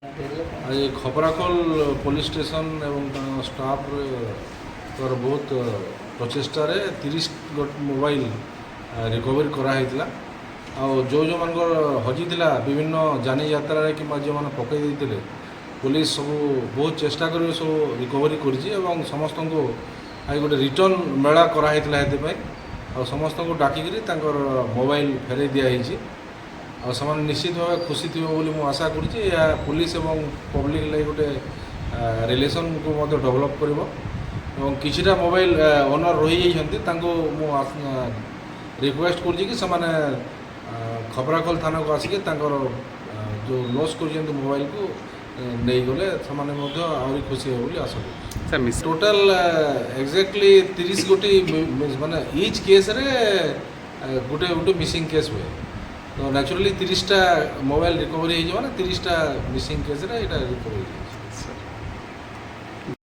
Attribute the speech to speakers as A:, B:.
A: ଆଜି Khaprakhol police station ଏବଂ ତାଙ୍କ ଷ୍ଟାଫ୍ର ବହୁତ ପ୍ରଚେଷ୍ଟାରେ 30 ଗୋଟି ମୋବାଇଲ ରିକଭରି କରାହେଇଥିଲା। ଆଉ ଯେଉଁ ଯେଉଁମାନଙ୍କର ହଜିଥିଲା ବିଭିନ୍ନ ଯାନି ଯାତ୍ରାରେ କିମ୍ବା ଯେଉଁମାନେ ପକାଇ ଦେଇଥିଲେ, ପୋଲିସ ସବୁ ବହୁତ ଚେଷ୍ଟା କରି ସବୁ ରିକଭରି କରିଛି ଏବଂ ସମସ୍ତଙ୍କୁ ଆଜି ଗୋଟେ ରିଟର୍ଣ୍ଣ ମେଳା କରାହେଇଥିଲା ସେଥିପାଇଁ। ଆଉ ସମସ୍ତଙ୍କୁ ଡାକିକିରି ତାଙ୍କର ମୋବାଇଲ ଫେରାଇ ଦିଆହେଇଛି। ଆଉ ସେମାନେ ନିଶ୍ଚିତ ଭାବେ ଖୁସି ଥିବେ ବୋଲି ମୁଁ ଆଶା କରୁଛି। ଏହା ପୋଲିସ ଏବଂ ପବ୍ଲିକ ଲାଗି ଗୋଟେ ରିଲେସନକୁ ମଧ୍ୟ ଡେଭଲପ୍ କରିବ ଏବଂ କିଛିଟା ମୋବାଇଲ ଓନର୍ ରହିଯାଇଛନ୍ତି, ତାଙ୍କୁ ମୁଁ ରିକ୍ୱେଷ୍ଟ କରୁଛି କି ସେମାନେ ଖପରାଖୋଲ ଥାନାକୁ ଆସିକି ତାଙ୍କର ଯେଉଁ ଲସ୍ କରିଛନ୍ତି ମୋବାଇଲକୁ ନେଇଗଲେ ସେମାନେ ମଧ୍ୟ ଆହୁରି ଖୁସି ହେବେ ବୋଲି ଆଶା କରୁଛି।
B: ସାର୍, ମିସ୍
A: ଟୋଟାଲ ଏକ୍ଜାକ୍ଟଲି 30 ଗୋଟି, ମାନେ ଇଚ୍ କେସ୍ରେ ଗୋଟେ ଗୋଟେ ମିସିଂ କେସ୍ ହୁଏ। ତ ନ୍ୟାଚୁରାଲି 30ଟା ମୋବାଇଲ ରିକଭରି ହେଇଯିବ ନା, 30ଟା ମିସିଂ କେସ୍ରେ ଏଇଟା ରିକଭରି ହେଇଯାଇଛି।